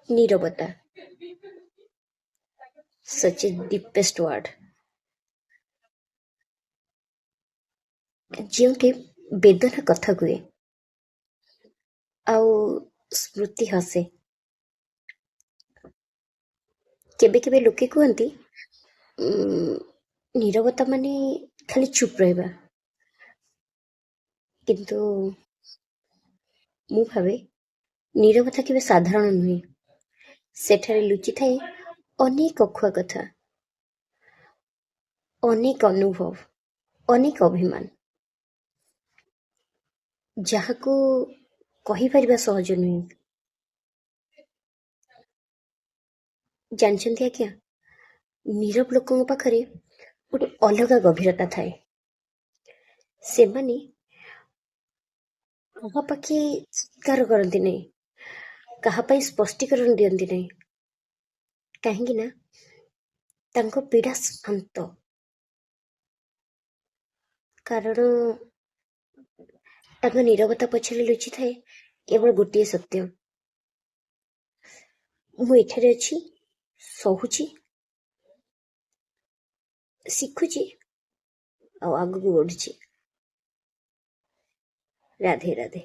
ନୀରବତା, ସଚ୍ ଏ ଡିପେଷ୍ଟ ୱାର୍ଡ, ଯେଉଁଠି ବେଦନା କଥା କୁହେ ଆଉ ସ୍ମୃତି ହସେ। କେବେ କେବେ ଲୋକେ କୁହନ୍ତି ନୀରବତା ମାନେ ଖାଲି ଚୁପ୍ ରହିବା, କିନ୍ତୁ ମୁଁ ଭାବେ ନୀରବତା କେବେ ସାଧାରଣ ନୁହେଁ। ସେଠାରେ ଲୁଚିଥାଏ ଅନେକ ଅକୁହା କଥା, ଅନେକ ଅନୁଭବ, ଅନେକ ଅଭିମାନ, ଯାହାକୁ କହିପାରିବା ସହଜ ନୁହେଁ। ଜାଣିଛନ୍ତି ଆଜ୍ଞା, ନୀରବ ଲୋକଙ୍କ ପାଖରେ ଗୋଟେ ଅଲଗା ଗଭୀରତା ଥାଏ। ସେମାନେ କାହା ପାଖେ ଚିତ୍କାର କରନ୍ତି ନାହିଁ, କାହା ପାଇଁ ସ୍ପଷ୍ଟୀକରଣ ଦିଅନ୍ତି ନାହିଁ, କାହିଁକି ନା ତାଙ୍କ ପୀଡ଼ା ଶାନ୍ତ। କାରଣ ତାଙ୍କ ନୀରବତା ପଛରେ ଲୁଚିଥାଏ କେବଳ ଗୋଟିଏ ସତ୍ୟ: ମୁଁ ଏଠାରେ ଅଛି, ସହୁଛି, ଶିଖୁଛି ଆଉ ଆଗକୁ ବଢୁଛି। ରାଧେ ରାଧେ।